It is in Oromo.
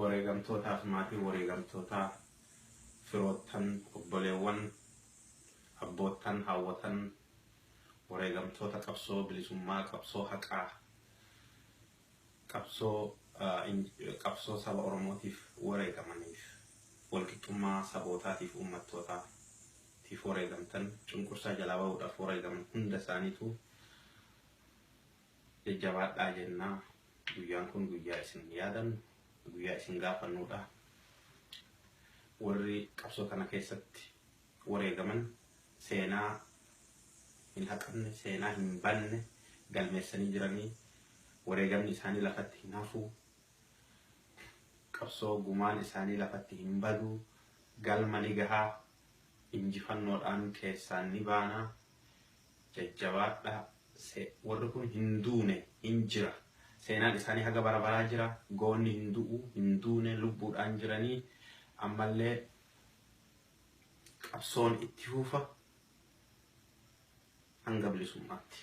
Wareegamtootaaf maatii wareegamtootaa, firoottan, obboleewwan, abboottan, haawwatan wareegamtoota qabsoo bilisummaa, qabsoo haqaa, qabsoo saba Oromootiif wareegamaniif, walqixxummaa sabootaatiif uummattootaatiif wareegamtan, cunqursaa jalaa bahuudhaaf wareegaman hunda isaaniitu jajjabaadhaa jennaa. Guyyaan kun guyyaa isin yaadannu, guyyaa isin gaafannudha. Warri qabsoo kana keessatti wareegaman seenaa hin haqamne, seenaa hin banne galmeessanii jiranii, wareegamni isaanii lafatti hin hafu, qabsoo gumaan isaanii lafatti hin badu, galma ni gahaa, injifannoodhaan keessaan ni baanaa. Jajjabaadhaa. Warri kun hin duune, hin jira. Seenaan isaanii haga bara baraa jira. Goonni hin du'u, hin duune, lubbuudhaan jiranii. Ammallee qabsoon itti fufa hanga bilisummaatti.